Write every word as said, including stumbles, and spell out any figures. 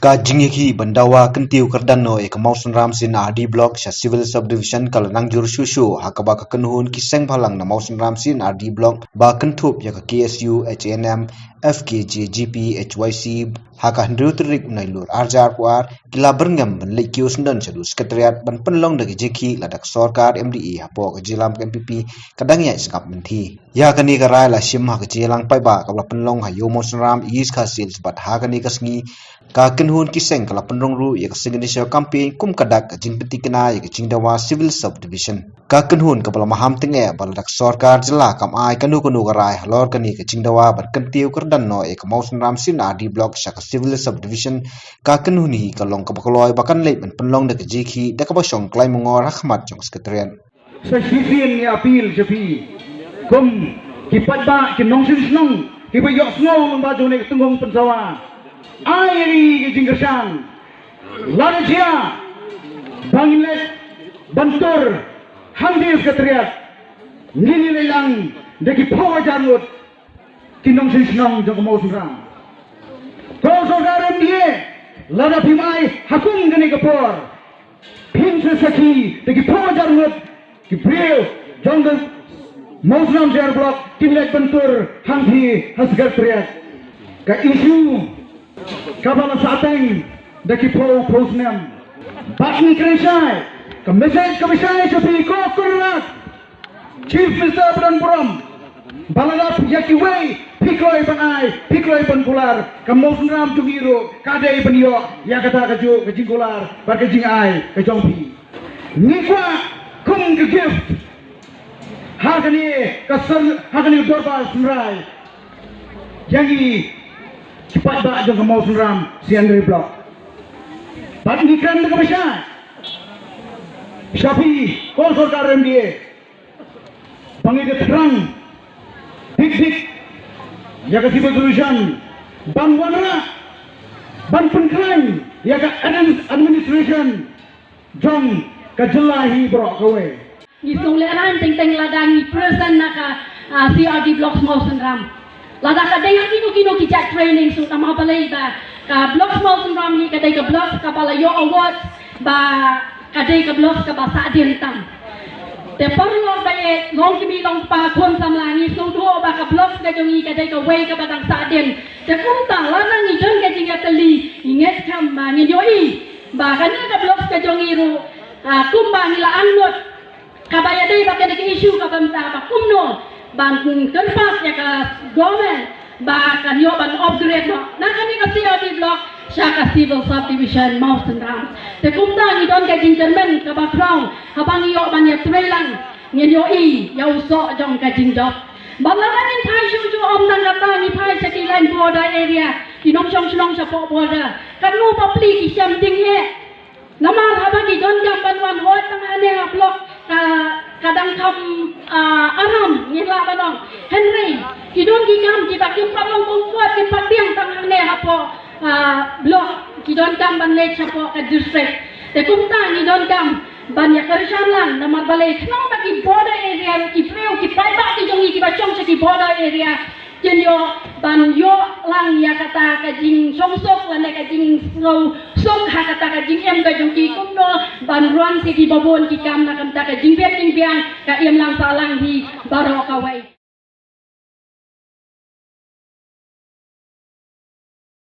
Ka jingïakhih ban dawa kyntiew kyrdan noh ïa ka Mawsynram C and R D Block sha Civil Subdivision ka la nang jur shuh shuh, ha kaba ka kynhun ki seng bhalang na Mawsynram C and R D Block ba kynthup ïa ka K S U, H A N M, F K J G P, H Y C, ha ka hynriew tarik u Nailur arhajar arphew ar, ki la byrngem ban leit kiew syndon sha u Secretariat ban pynlong da ka jingïakhih lada ka sorkar M D A hapoh ka jingïalam ka N P P ka dang ïaid sngap mynthi. Ïa kane ka rai la shim ha ka jingïalang paidbah kaba la pynlong ha Ïew Mawsynram, East Khasi Hills, bad ha kane ka sngi ka kynhun ki seng ka la pynrung ruh ïa ka signature campaign kum ka dak ka jingpynthikna ïa ka jingdawa Civil Subdivision. Ka kynhun kaba la maham tyngeh ba lada ka sorkar jylla kam ai kano kano ka rai halor kane ka jingdawa ban kyntiew kyrdan noh ïa ka Mawsynram C and R D Block sha ka Civil Subdivision, ka kynhun hi ka long kaba kloi ba kan leit ban pynlong da ka jingïakhih da kaba shong kloi mangor ha khmat jong ka Secretariat. Sa shisien ngi appeal sha phi kum ki paidbah, ki nongshong shnong kiba ïohsngew lyngba jong kane ka tyngong pynsawa, ai ïa ngi ka jingkyrshan. Lada jia ba ngin leit ban tur hangtei ha Secretariat, ngin ïaleit lang da ki phew hajar ngut ki nongshong shnong jong ka Mawsynram. Ko sorkar M D A, lada phim ai ha kum kane ka por, phin sa sakhi da ki phew hajar ngut ki briew jong ka Mawsynram C and R Block kin leit ban tur hangtei ha Secretariat. Ka issue kaba la sahteng da ki phew phew snem. Bad ngi kren shai, ka message kaba shai sha phi ko Conrad, Chief Minister ba don burom, ba lada ïa kiwei phi kloi ban ai, phi kloi ban kular, ka Mawsynram jong ngi ruh ka dei ban ïoh ïa kata kajuh ka jingkular bad ka jingai ka jong phi. Ngi kwah kum ka gift ha kane ka syn-, ha kane ka dorbar synrai ïa ngi ki paidbah jong ka Mawsynram C and R D Block. Bad ngi kren da kaba shai sha phi ko sorkar M D A, ba ngin da thrang dik dik ïa ka Civil Subdivision ban wanrah, ban pynkhlaiñ ïa ka admin-, administration jong ka jylla hi baroh kawei. Ngi sngewlehrain teng teng lada ngi present na ka, ah, C R D Block Mawsynram. Lada ka dei ha kino kino ki jait training, sngewthuh, namar balei ba ka Block Mawsynram hi ka dei ka block kaba la ïoh award ba ka dei ka block kaba sahdien tam. Te paralok ba ïeit, long kmie long kpa, khun samla, ngi sngewthuh ba ka block ka jong ngi ka dei kawei kaba dang sahdien. Te kumta lada ngi don ka jingïatylli, ngi ngeit skhem ba ngin ïohi ba kane ka block ka jong ngi ruh, ah, kumba ngi la angnud, kaba ïadei bad kane ka issue kaba mynta ba kumno ban kyrpad ïa ka government ba kan ïoh ban upgrade noh na kane ka C R D Block sha ka Civil Subdivision Mawsynram. Te kumta ngi don ka jingkyrmen kaba khraw, haba ngi ïoh ban ïatreilang, ngin ïohi ïa u soh jong ka jingjop. Bad lada ngin phai shuh shuh, ym tang kata, ngi phai sha ki line border area, ki nongshong shnong shapoh border, katno bapli ki shem ding eh. Namar haba ki donkam ban wan hoi tang hangne ha block, ka, ka dang kham, ah, aram, ngi lah ban ong. Hynrei ki don ki kam kiba kim pat long kumjuh, kim pat biang tang hangne hapoh, ah, block, ki donkam ban leit shapoh ka district. Te kumta ngi donkam ban ïakyrshan lang, namar balei, khnang ba ki border area, ki briew, ki paidbah ki jong ngi kiba shong sha ki border area, kin ïoh ban ïoh lang ïa kata ka jingshongsuk lane ka jingsngewsuk ha kata ka jingim ka jong ki, kumno ban run sha kiba bun ki kam na ka bynta ka jingbit jingbiang, ka imlang sahlang hi baroh kawei.